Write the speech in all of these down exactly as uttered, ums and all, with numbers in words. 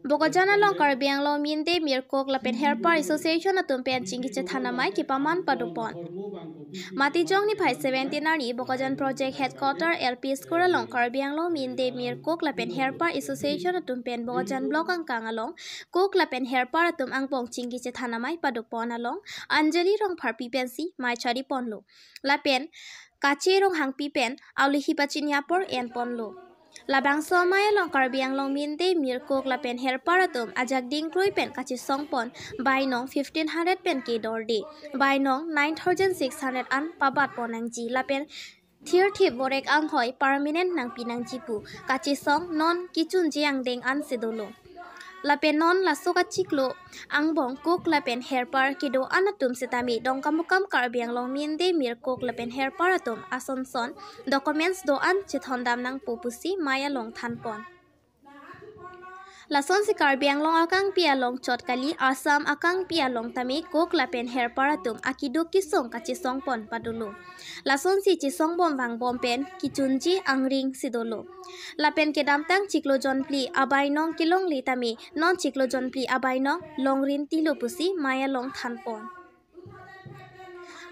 Bokajan along Karbi Anglong Minde Mirkok lapen Herpar Association atum pen chingki chethan amei kepaman padopon. Matijong niphai seventeen arni Bokajan Project Headquarter L P School along Karbi Anglong Minde Mirkok lapen Herpar Association atum pen Bokajan Block angkang along kok lapen herpar atum angbong chingki chethan amei padopon along Anjali Rongpharpi pensi mei chariponlo. Lapen Kache Ronghangpi pen aluhi pachini apor enponlo. Labangso amei along Karbi Anglong Minde Mirkok lapen herpar atum ajak dingkroi pen kachesongpon bainong fifteen hundred pen kedorde. Bainong nine thousand six hundred an pabatpon nangji lapen thirthip vorek anghoi permanent nangpi nangji pu kachesong non kechunji angdeng ansi dolo. Lapen non laso kachiklo angbong kok lapen herpar kedo-an atum sitame Dongkamukam Karbi Anglong Minde Mirkok lapen herpar atum asonson documents do-an chethondam nangpo pusi mei along thanpon. Lasonsi Karbi Anglong akangpi along chot kali, Assam akangpi along tame kok lapen herpar atum akeduk kesung kachesongpon padolo. Lasonsi chesongbom vangbom pen kechunji angring si dolo. Lapen kedamtang chiklo jonphli abainong kelongle tame non chiklo jonphli abainong longrin tilo pusi mei along thanpon.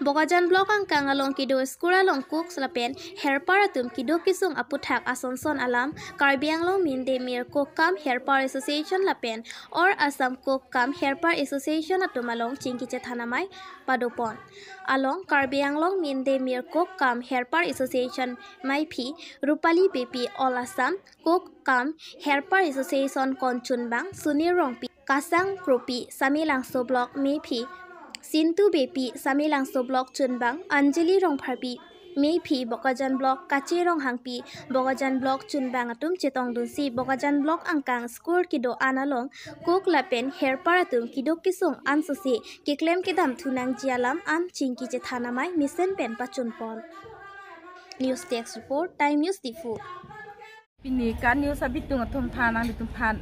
Bokajan Block angkang along kedo school along kok lapen herpar atum keduk kesung aputhak asonson alam Karbi Anglong Minde Mirkok kam Herpar Association lapen All Assam Kok kam Herpar Association atum along chingki chethan amei padopon. Along Karbi Anglong Minde Mirkok kam Herpar Association meiphi Rupali Beypi, All Assam Kok kam Herpar Association kon chunbang Sunil Rongpi, Kasang Kropi, Samelangso Block meiphi Sintu Beypi, Samelangso Block chunbang Anjali Rongpharpi, meiphi Bokajan Block Kache Ronghangpi, Bokajan Block chunbang atum chetongdunsi Bokajan Block angkang school kedo-an along kok lapen herpar atum keduk kesung ansose keklem kedam thu nangji alam an chingki chethan amei mesen pen pachunpon. News Desk Report, Time News Diphu. Pini ka news abitung atum than nanglitum than,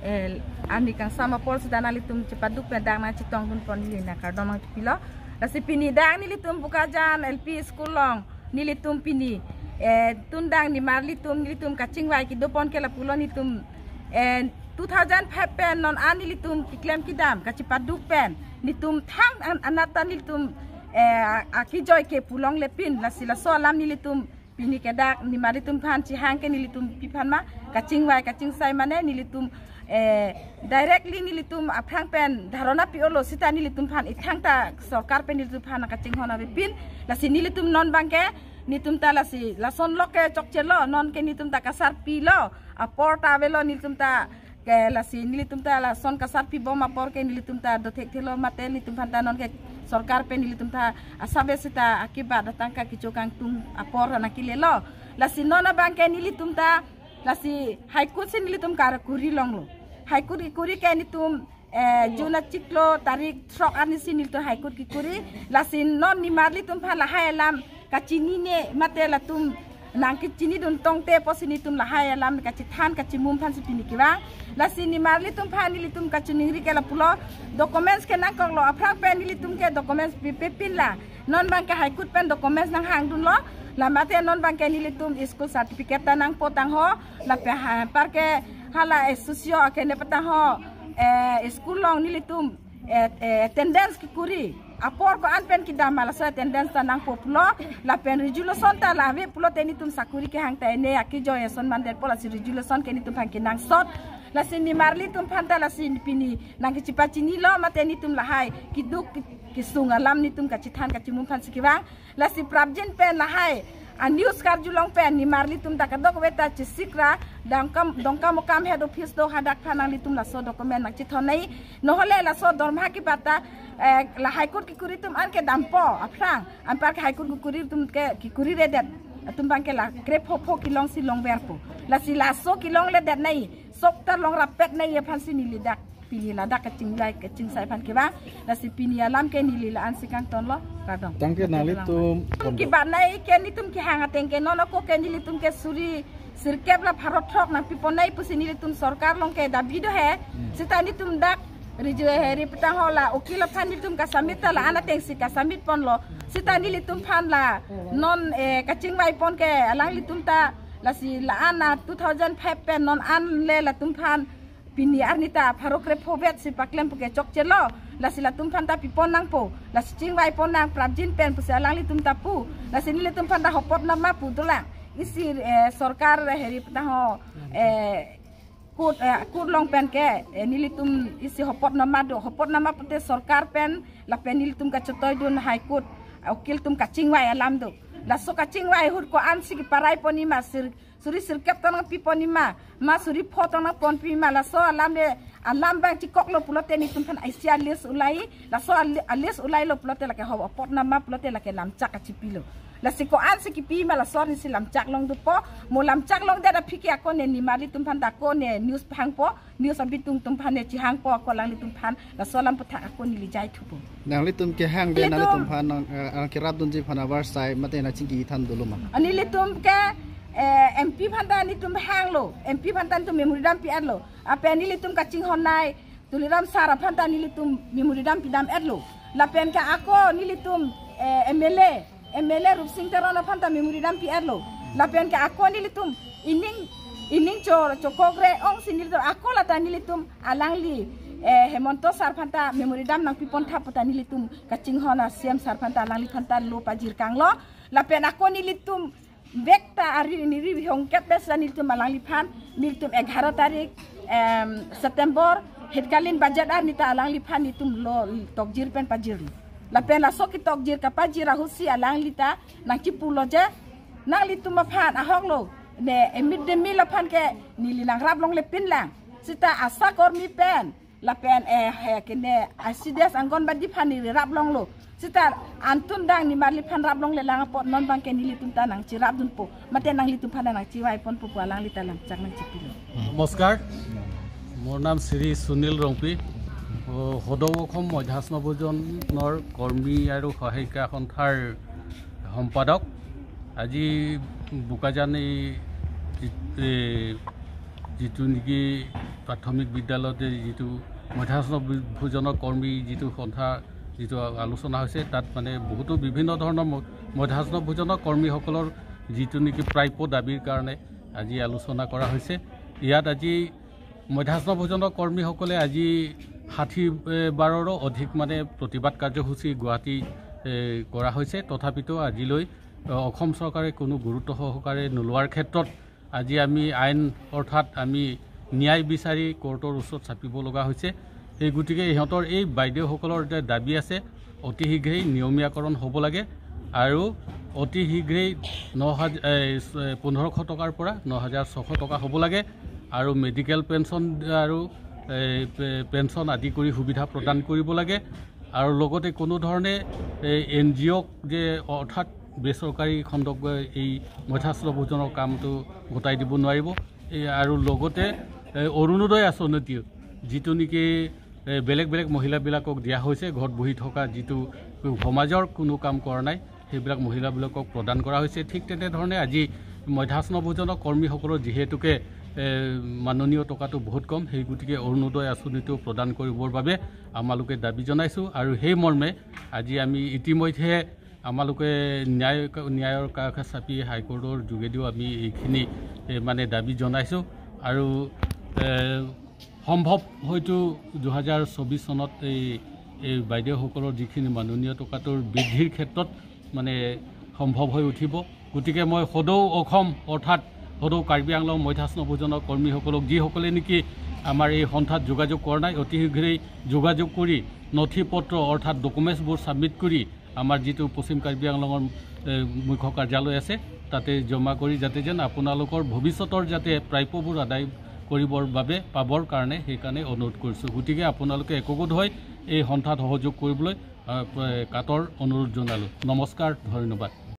eh, ani kangsam apor sita nanglitum chepaduk pen dak nangchetongdunpon neli nangkardom nangpilo. Lasi pini dak nelitum Bokajan L P School along nelitum pini, eh, tundang nimarlitum nelitum kachingvai kedopon ke lapulo nelitum, eh, two thousand five pen non an nelitum keklem kedam kachepaduk pen nelitum thang an-, anat ta nelitum, eh, a-, akejoi ke pu longlepin, lasi laso alam nelitum pini ke dak nimarlitum aphan chihang ke nelitum pi aphan ma kachingvai kachingsai mane nelitum, eh, directly nelitum aphrang pen dharona pi-olo sita nelitum aphan ithang ta sorkar pen nelitum aphan kachinghon avepin. Lasi nelitum non abangke nelitum ta lasi lason lok ke chokchelo, non ke nelitum ta kasarpilo, apor ta avelo, nelitum ta ke lasi nelitum ta lason kasarpibom apor ke nelitum ta dothekthelo mate nelitum aphan ta non ke sorkar pen nelitum ta asap sita akibat atangka kecho kangtung apor nangkelelo. Lasi non abangke nelitum ta lasi High Court si nelitum kar kuri longlo. High Court kekuri ke nelitum, eh, June achiklo tarik throk arni si nelitum High Court kekuri. Lasi non nimarlitum aphan lahai alam kachinine mate latum nangkechinidun tangte pusi nelitum lahai alam kachethan kachimum aphansi pini kevang. Lasi nimarlitum aphan nelitum kachiningri ke lapulo, documents ke nangkoklo, aphrang pen nelitum ke documents pipepin la. Non abangke High Court pen documents nanghangdunlo. La mate non abangke nelitum school certificate ta nangpo tangho. Lapen ha, anparke hala S O C O akene patangho, eh, school along nelitum, eh, eh, attendance kekuri apor ko-an pen kedam ma laso attendance ta nangpo pulo. Lapen resolution ta la ave pulote nelitum sakuri kehang ta ene akejoi ason mandetpo, lasi resolution ke nelitum aphan kenangsot. Lasi nimarlitum aphan ta lasi pini nangkechipachinilo mate nelitum lahai keduk ke-, kesung alam nelitum kachethan kachimum aphansi kevang. Lasi prapjin pen lahai a news karjulong pen nimarlitum ta kadokave ta chesikra Dongkam, Dongkamukam head office do hadak aphan nanglitum laso document nangchethon nai. Nohole laso dorma kebat ta, eh, la High Court kekuri atum an ke dampo aphrang, anparke High Court kekuri atum ke kekuriredet atum abangke la krepho pho kelongsi longverpo. Lasi laso kelongledet nai, sok ta longrapet nai aphansi neli dak pini ladak kachinglai kachingsai aphan kevang. Lasi pini alam ke neli la-ansi kangtonlo, kardom. Tangke nanglitum kebat nai ke nelitum kehang ateng ke non ako ke nelitum ke suri sirkep la pharo throk nangpipon nai pusi nelitum sorkar along ke dabi do he. Hmm. Sita nelitum dak riju heri petang ho la ukil aphan nelitum ka-submit ta la-an atengsi ka-submit ponlo. Sita nelitum aphan la non, eh, kachingvaipon ke alanglitum ta lasi la-an a two thousand five pen non an le latum aphan pini arni ta pharo krepho vet si paklem pu ke chokchelo. Lasi latum aphan ta pipon nangpo. Lasi chingvai pon nang prapjin pen pusi alanglitum ta pu. Lasi nelitum aphan ta hopot nama pu dolang. Isi, eh, sorkar heri peta ho, eh, court, eh, court along pen ke, eh, nelitum isi hopot nama do. Hopot nama pute sorkar pen lapen nelitum kachetoidun High Court, eh, ukil atum kachingvai alam do. Laso kachingvai ahut ko-ansi keparai pon ima, sir, suri sirkep ta nangpi pon ima, ma suri pho ta nangpon pi ima, laso alam le, alam abang chikoklo pulote nelitum aphan isi a-list ulai, laso a-li-, a-list ulailo pulote lake hopot nama pulote lake lamchak kachipilo. Lasi ko-ansi kipi ima, laso arnisi lamchak long dopo, mo lamchak longdet aphi ke ako ne nimarlitum aphan ta ako ne news pahangpo, news abitung atum aphan ne chihangpo ako alanglitum aphan, laso alam aputhak ako neli jai thupo. Nanglitum kehang de, ilitum nanglitum aphan nang, eh, nangkerapdunji aphan avarsai mate nangchingki than dolo ma? Nelitum ke, eh, M P aphan ta nelitum hanglo, M P aphan ta nelitum memorandum pi-etlo. Lapen nelitum kachinghonnei Tuliram sir aphan ta nelitum memorandum pidam-etlo. Lapen ke ako nelitum, eh, M L A, M L A Rupsing Teron aphan ta memorandum pi-etlo. Lapen ke ako nelitum ining, ining cho, chokokre ongsi nelitum ako lata nelitum alangli, eh, Hemanta sir aphan ta memorandum nangpipon tha pu ta nelitum kachinghon a-C M sir aphan ta alangliphan ta lo pajir kanglo. Lapen ako nelitum bek ta ari ni ri hongkep besa nelitum alangliphan, nelitum egharo tarik, em, September, hitkalin budget arni ta alangliphan nelitum lo tokjir pen pajirlo. Lapen laso ketokjir kapajir ahutsi alangli ta nangchipulo je, nanglitum aphan ahoklo, ne, eh, mid day meal aphan ke neli nangrap longle pinlang. Seta ASHA kormi pen, lapen, eh, he, kene, ah, C D S Anganwadi aphan neli rap longlo. Seta antum dang nimarliphan rap longlelang apot non abang ke nelitum ta nangcherapdunpo. Mate nanglitum aphan nangchivai ponpo pu alangli ta lamchak nangchipilo. নমস্কাৰ, মোৰ নাম শ্ৰী সুনীল ৰংপী। অ, সদৌ অসম মধ্যাহ্ন ভোজনৰ কৰ্মী আৰু সহায়িকা সন্থাৰ সম্পাদক। আজি বোকাজান এই যি-, এই যিটো নেকি প্ৰাথমিক বিদ্যালয়তে যিটো মধ্যাহ্ন ভো-, ভোজনৰ কৰ্মী যিটো সন্থা, যিটো আলোচনা হৈছে, তাত মানে বহুতো বিভিন্ন ধৰণৰ ম-, মধ্যাহ্ন ভোজনৰ কৰ্মীসকলৰ যিটো নেকি প্ৰাপ্য দাবীৰ কাৰণে আজি আলোচনা কৰা হৈছে। ইয়াত আজি মধ্যাহ্ন ভোজনৰ কৰ্মীসকলে আজি ষাঠি, এ, বাৰৰো অধিক মানে প্ৰতিবাদ কাৰ্যসূচী গুৱাহাটী, এ, কৰা হৈছে। তথাপিতো আজিলৈ, এ, অসম চৰকাৰে কোনো গুৰুত্ব সহকাৰে নোলোৱাৰ ক্ষেত্ৰত আজি আমি আইন অৰ্থাৎ আমি ন্যায় বিচাৰি কোৰ্টৰ ওচৰত চাপিব লগা হৈছে। সেই গতিকে ইহঁতৰ এই বাইদেউসকলৰ যে দাবী আছে, অতি শীঘ্ৰেই নিয়মীয়াকৰণ হ'ব লাগে আৰু অতি শীঘ্ৰেই ন হাজাৰ, এ, পোন্ধৰশ টকাৰ পৰা ন হাজাৰ ছশ টকা হ'ব লাগে আৰু মেডিকেল পেঞ্চন আৰু, এ, পে-, পেঞ্চন আদি কৰি সুবিধা প্ৰদান কৰিব লাগে আৰু লগতে কোনো ধৰণে, এ, এন জি অ'ক যে অৰ্থাৎ বেচৰকাৰী খণ্ডক, এ, এই মধ্যাহ্ন ভোজনৰ কামটো গতাই দিব নোৱাৰিব। এই আৰু লগতে, এ, অৰুণোদয় আঁচনিটিও যিটো নেকি, এ, বেলেগ বেলেগ মহিলাবিলাকক দিয়া হৈছে, ঘৰত বহি থকা যিটো সমাজৰ কোনো কাম কৰা নাই, সেইবিলাক মহিলাবিলাকক প্ৰদান কৰা হৈছে। ঠিক তেনেধৰণে আজি মধ্যাহ্ন ভোজনৰ কৰ্মীসকলৰ যিহেতুকে, এ, মাননীয় টকাটো বহুত কম, সেই গতিকে অৰুণোদয় আঁচনিটো প্ৰদান কৰিবৰ বাবে আমালোকে দাবী জনাইছোঁ আৰু সেই মৰ্মে আজি আমি ইতিমধ্যে আমালোকে ন্যায়, ন্যায়ৰ কাষ চাপি হাইকোৰ্টৰ যোগেদিও আমি এইখিনি, এ, মানে দাবী জনাইছোঁ আৰু, এ, সম্ভৱ হয়তো দুহেজাৰ চৌবিছ চনত এই, এই বাইদেউসকলৰ যিখিনি মাননীয় টকাটোৰ বৃদ্ধিৰ ক্ষেত্ৰত মানে সম্ভৱ হৈ উঠিব। গতিকে মই সদৌ অসম অৰ্থাৎ সদৌ কাৰ্বি আংলং মধ্যাহ্ন ভোজনৰ কৰ্মীসকলক, যিসকলে নেকি আমাৰ এই সন্থাত যোগাযোগ কৰা নাই, অতি শীঘ্ৰেই যোগাযোগ কৰি নথি পত্ৰ অৰ্থাৎ ডকুমেণ্টছবোৰ ছাবমিট কৰি আমাৰ যিটো পশ্চিম কাৰ্বি আংলঙৰ, এ, মুখ্য কাৰ্যালয় আছে, তাতে জমা কৰি যাতে যেন আপোনালোকৰ ভৱিষ্যতৰ যাতে প্ৰাপ্যবোৰ আদায় কৰিবৰ বাবে, পাবৰ কাৰণে সেইকাৰণে অনুৰোধ কৰিছোঁ। গতিকে আপোনালোকে একগোট হৈ এই সন্থাত সহযোগ কৰিবলৈ, আ, প্ৰ-, কাতৰ অনুৰোধ জনালোঁ। নমস্কাৰ, ধন্যবাদ।